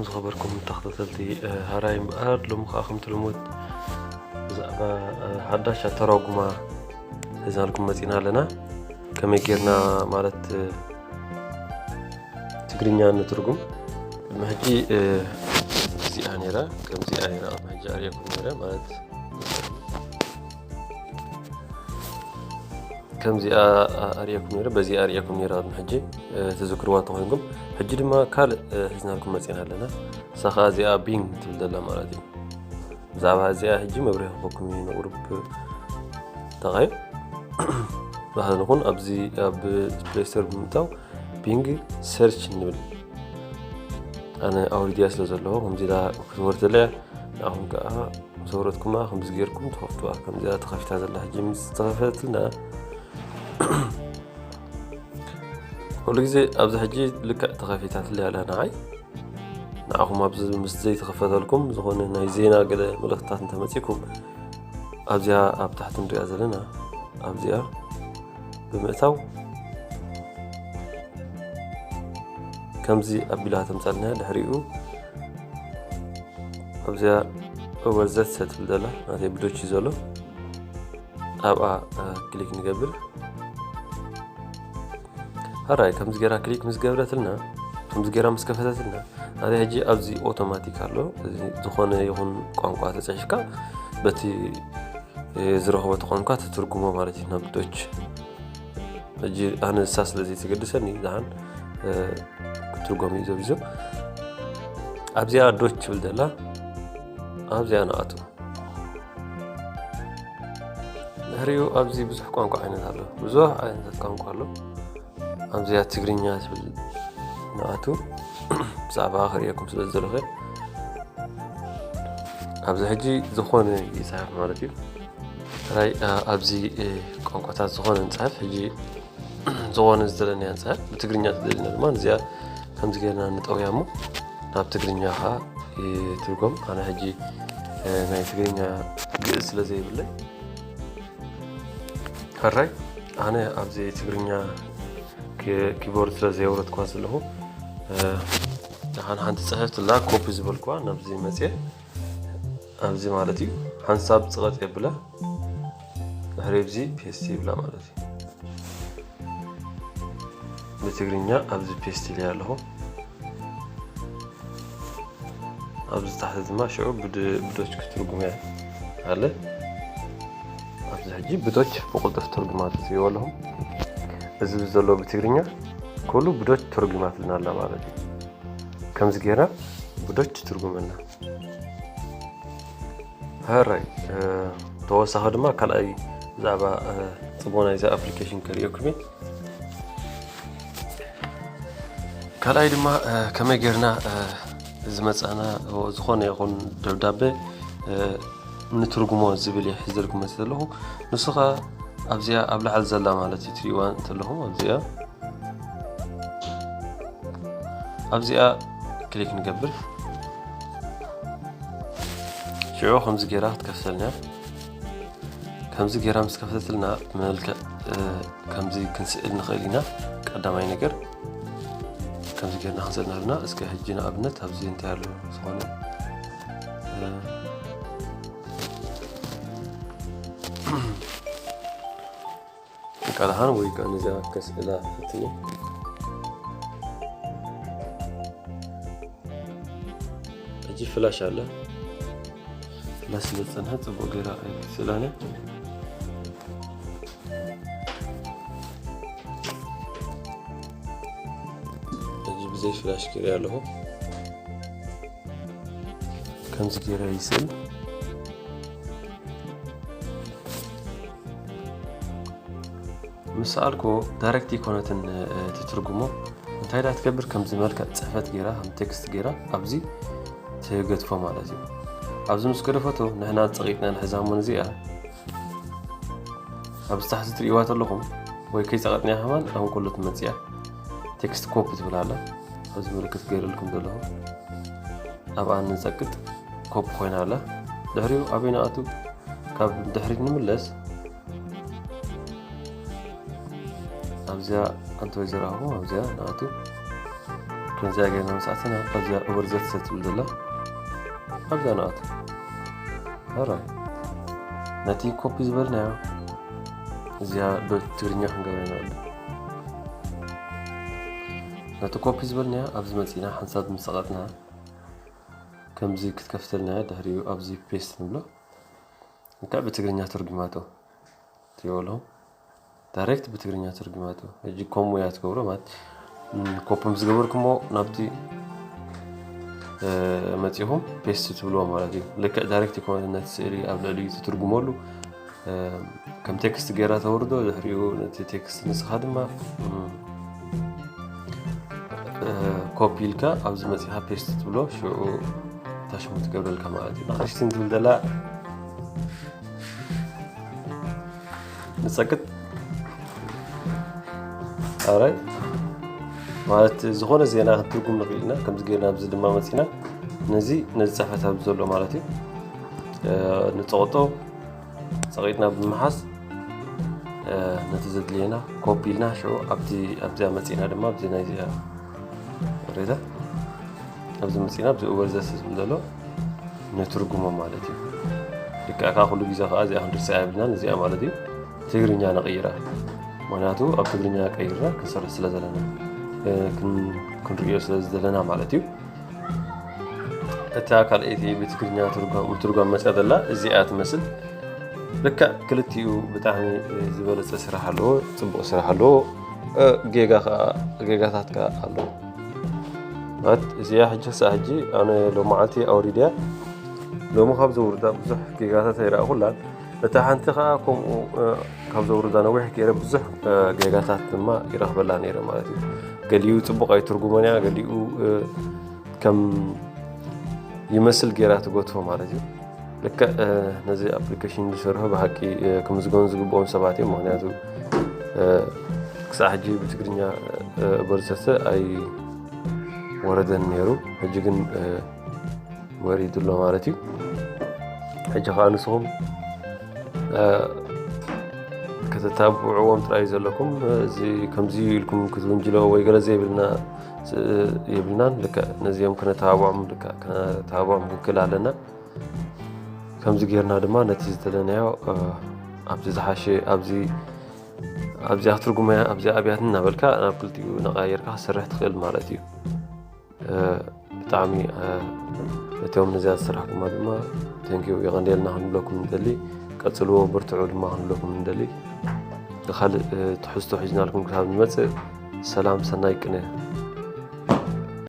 ዝኸበርኩም ተኸታተልቲ፣ እ፣ ሃራይ እምበኣር፣ ሎሚ ከኣ ከምቲ ልሙድ ብዛዕባ፣ እ፣ ሓዳሽ ኣተራጉማ ሒዝናልኩም መጺና ኣለና። ከመይ ጌርና ማለት፣ እ፣ ትግርኛ ንትርጉም። ቅድሚ ሕጂ፣ እ፣ እዚኣ ነይራ፣ ከምዚኣ ነይራ፣ ቅድሚ ሕጂ ኣርእየኩም ነይረ ማለት ከምዚኣ ኣርእየኩም ነይረ፣ በዚኣ ኣርእየኩም ነይረ ቅድሚ ሕጂ፣ እ፣ ትዝክርዋ እንተኾይንኩም። ሕጂ ድማ ካልእ፣ እ፣ ሒዝናልኩም መጺና ኣለና። እሳ ኸኣ እዚኣ ቢንግ ትብል ዘላ ማለት እዩ። ብዛዕባ እዚኣ ሕጂ መብርሂ ክህበኩም እዩ ንቁሩብ ተቓዩ። ባህል ንኹን ኣብዚ ኣብ ፕሌይ ስቶር ብምእታው ቢንግ ሰርች ንብል። ኣነ ኣውሪድያ ስለ ዘለኹ ከምዚ ኢላ ክትወርድ ዘላ እያ። ንኣኹም ከኣ ምስ ኣውረድኩማ ከምዚ ጌርኩም ትኸፍትዋ። ከምዚኣ ተኸፊታ ዘላ ሕጂ ምስ ተኸፈተትና፣ ኩሉ ግዜ ኣብዚ ሕጂ ልክዕ ተኸፊታትለይ ኣላ ንዓይ። ንዓኹም ኣብዚ ምስ ዘይተኸፈተልኩም ዝኾነ ናይ ዜና ገለ መልእኽትታት እንተመጺእኩም ኣብዚኣ ኣብ ታሕቲ ንሪኣ ዘለና ኣብዚኣ ብምእታው ከምዚ ኣቢላ ተምጻልና። ድሕሪኡ ኣብዚኣ ኦቨር ዘት ትብል ዘላ ናተይ ብዶች እዩ ዘሎ። ኣብኣ፣ እ፣ ክሊክ ንገብር። ሃራይ ከምዚ ጌራ ክሊክ ምስ ገብረትልና፣ ከምዚ ጌራ ምስ ከፈተትልና፣ ናተይ ሕጂ ኣብዚ ኦቶማቲክ ኣሎ። እዚ ዝኾነ ይኹን ቋንቋ ተጻሒፍካ በቲ፣ እ፣ ዝረኸበቶ ቋንቋ ትትርጉሞ ማለት እዩ ናብ ዶች። ሕጂ ኣነ ንሳ ስለ ዘይተገድሰኒ፣ ደሓን፣ እ፣ ክትርጎም እዩ ዘቢዞ። ኣብዚኣ ዶች ትብል ዘላ፣ ኣብዚኣ ንኣቱ። ድሕሪኡ ኣብዚ ብዙሕ ቋንቋ ዓይነት ኣሎ። ብዙሕ ዓይነታት ቋንቋ ኣሎ። ኣብዚኣ ትግርኛ ትብል ንኣቱ። ብዛዕባ ክርእየኩም ስለ ዝደለኹ፣ ኣብዚ ሕጂ ዝኾነ ይጽሕፍ ማለት እዩ። ጥራይ፣ እ፣ ኣብዚ፣ እ፣ ቋንቋታት ዝኾነ ንጽሕፍ። ሕጂ ዝኾነ ዝደለናዮ ንጽሕፍ። ብትግርኛ ዝደለና ድማ እዚኣ ከምዚ ጌርና ንጠውያ እሞ ናብ ትግርኛ ኸኣ ይትርጎም። ኣነ ሕጂ፣ እ፣ ናይ ትግርኛ ግእዝ ስለ ዘይብለይ፣ ሕራይ ኣነ ኣብዚ ትግርኛ ኪ-፣ ኪቦርድ ስለ ዘየውረድኳ ዘለኹ፣ እ፣ ደሓን ሓንቲ ጽሕፍቲ ኣላ፣ ኮፒ ዝበልኩዋ ናብዚ መጽየ፣ ኣብዚ ማለት እዩ። ሓንሳብ ጽቐጥ የብላ፣ ድሕሪ ኣብዚ ፔስት ይብላ ማለት እዩ። ብትግርኛ ኣብዚ ፔስት ኢለ ኣለኹ። ኣብዚ ታሕቲ ድማ ሽዑ ብድ-፣ ብዶች ክትርጉም እያ ኣለ። ኣብዚ ሕጂ ብዶች ብቕልጡፍ ትርጉማ ትርእይዎ ኣለኹም። እዚ ዘሎ ብትግርኛ ኩሉ ብዶች ተርጉማትልና ኣላ ማለት እዩ። ከምዚ ጌርና ብዶች ትርጉመልና። ሕራይ፣ እ፣ ተወሳኺ ድማ ካልኣይ ብዛዕባ፣ እ፣ ጽቡቕ ናይዚ ኣፕሊኬሽን ከርእየኩም እየ። ካልኣይ ድማ፣ እ፣ ከመይ ጌርና፣ እ፣ ዝመጻና ዝኾነ ይኹን ደብዳቤ፣ እ፣ ንትርጉሞ ዝብል እየ ሒዘልኩም መጺእ ዘለኹ። ንሱ ኸኣ ኣብዚኣ ኣብ ላዕሊ ዘላ ማለት እዩ፣ ትርእይዋ እንተለኹም ኣብዚኣ ኣብዚኣ ክሊክ ንገብር። ሽዑ ከምዚ ጌራ ክትከፍተልና እያ። ከምዚ ጌራ ምስ ከፈተትልና ብመልክዕ፣ እ፣ ከምዚ ክንስእል ንኽእል ኢና። ቀዳማይ ነገር ከምዚ ጌርና ክንስእል ንኽእል ኢና። እስከ ሕጂ ንኣብነት ኣብዚ እንታይ ኣሎ ዝኾነ፣ እ፣ ቃልሃን ወይ ከኣ ነዚኣ ከስእላ ፈትኒ። ሕጂ ፍላሽ ኣለ። ፍላሽ ስለ ዝጸንሐ ጽቡቕ ጌራ ኣይክስእላን እየ። ሕጂ ብዘይ ፍላሽ ጌረ ኣለኹ። ከምዚ ጌረ ይስእል። ምስ ሰኣልኩ ዳይሬክት ኣይኮነትን፣ እ፣ ትትርጉሞ። እንታይ ደኣ ትገብር? ከምዚ መልክዕ ጽሕፈት ጌራ፣ ከም ቴክስት ጌራ ኣብዚ ትገድፎ ማለት እዩ። ኣብዚ ምስ ገደፈቶ ንሕና ጸቒጥና ንሕዛ እሞ ነዚኣ ኣብዚ ታሕቲ ትርእይዋ ተለኹም ወይ ከይጸቐጥናያ ከማን ኣብ እንከሎ ትመጽእ እያ። ቴክስት ኮፒ ትብል ኣላ። ኣብዚ ምልክት ገይረልኩም ዘለኹ ኣብኣ ንጸቅጥ ኮፒ ኮይና ኣላ። ድሕሪኡ ኣበይ ንኣቱ? ካብ ድሕሪት ንምለስ። ኣብዚኣ ኣንተ ወይ ዘረባኹም ኣብዚኣ ንኣቱ። እዚኣ ገይርና መጻእትና ኣብዚኣ ኦቨር ዘት ትብል ዘላ ኣብዛ ንኣት ኣራይ ነቲ ኮፒ ዝበልናዮ እዚኣ ዶ ትግርኛ ክንገብረና ኣሎ። ነቲ ኮፒ ዝበልናዮ ኣብዚ መጺና ሓንሳብ ምስ ሰቐጥና ከምዚ ክትከፍተልና እያ። ድሕሪኡ ኣብዚ ፔስት ንብሎ። እንካዕ ብትግርኛ ተርጉማቶ ትሪኦ ኣለኹም። ዳይሬክት ብትግርኛ ተርጉማቶ። ሕጂ ከምኡ እያ ትገብሮ ማለት ኮፒ ምስ ገበርኩሞ ናብቲ መፂኹም ፔስት ትብልዎ ማለት እዩ። ልክዕ ዳይሬክት ይኮነ ነቲ ስእሊ ኣብ ልዕሊ ትትርጉመሉ ከም ቴክስት ገይራ ተወርዶ ድሕሪኡ ነቲ ቴክስት ንስኻ ድማ ኮፒ ኢልካ ኣብዚ መፂኻ ፔስት ትብሎ ሽዑ ታሽሙ ትገብረልካ ማለት እዩ። ንክሪስቲን ትብል ዘላ ንፀቅጥ ኣራይ ማለት ዝኾነ ዜና ክትትርጉም ንኽእል ኢና። ከምዚ ገይርና ኣብዚ ድማ መፂና ነዚ ነዚ ፅሕፈት ኣብዚ ዘሎ ማለት እዩ ንፀቕጦ ፀቒጥና ብምሓዝ ነቲ ዘድልየና ኮፒ ኢልና ሽዑ ኣብቲ ኣብዚኣ መፂና ድማ ኣብዚ ናይዚኣ ሬታ ኣብዚ መፂና ኣብዚ ኡበር ዘስ ዝብል ዘሎ ንትርጉሞ ማለት እዩ። ልክዕ ከዓ ኩሉ ግዜ ከዓ እዚኣ ክንርስዓ የብልናን እዚኣ ማለት እዩ ትግርኛ ነቕይራ። ምክንያቱ ኣብ ትግርኛ ቀይርና ክንሰርሕ ስለ ዘለና ክንሪኦ ስለ ዘለና ማለት እዩ። እታ ካልኣይቲ ብትግርኛ ትርጓም መፅያ ዘላ እዚኣ ትመስል። ልክዕ ክልቲኡ ብጣዕሚ ዝበለፀ ስራሕ ኣለዎ፣ ፅቡቕ ስራሕ ኣለዎ። ጌጋ ከዓ ጌጋታት ከዓ ኣለዎ። ማለት እዚኣ ሕጂ ክሳዕ ሕጂ ኣነ ሎመዓልቲ ኣውሪድያ ሎሚ ካብ ዘውርዳ ብዙሕ ጌጋታት ኣይረኣኹላን። እታ ሓንቲ ከዓ ከምኡ ካብ ዘውርዳ ነዊሕ ገይረ ብዙሕ ጌጋታት ድማ ይረኽበላ ነይረ ማለት እዩ። ገሊኡ ፅቡቕ ኣይትርጉመን እያ፣ ገሊኡ ከም ይመስል ገይራ ትጎትፎ ማለት እዩ። ልክዕ ነዚ ኣፕሊኬሽን ዝሰርሑ ብሓቂ ክምዝገኑ ዝግብኦም ሰባት እዮም። ምክንያቱ ክሳዕ ሕጂ ብትግርኛ በርዘተ ኣይወረደን ነይሩ፣ ሕጂ ግን ወሪዱ ኣሎ ማለት እዩ። ሕጂ ከዓ ንስኹም ከተታብዕዎም ጥራይ ዘለኩም እዚ ከምዚ ኢልኩም ክትውንጅሎ ወይ ገለ ዘይብልና የብልናን። ልክዕ ነዚኦም ክነተባብዖም ልክዕ ክነተባብዖም ክንክእል ኣለና። ከምዚ ጌርና ድማ ነቲ ዝደለናዮ ኣብዚ ዝሓሸ ኣብዚ ኣብዚኣ ክትርጉመያ ኣብዚኣ ኣብያት እናበልካ ናብ ክልቲኡ ነቃየርካ ክሰርሕ ትኽእል ማለት እዩ። ብጣዕሚ ነቲኦም ነዚኣ ዝሰራሕኩማ ድማ ተንኪዩ የቐንደልና ክንብለኩም ንደሊ። ቀጽልዎ፣ በርትዑ ድማ ክንብለኩም ንደሊ። ካልእ ትሕዝቶ ሒዝናልኩም ክሳብ ንመጽእ ሰላም ሰናይ ቅነ።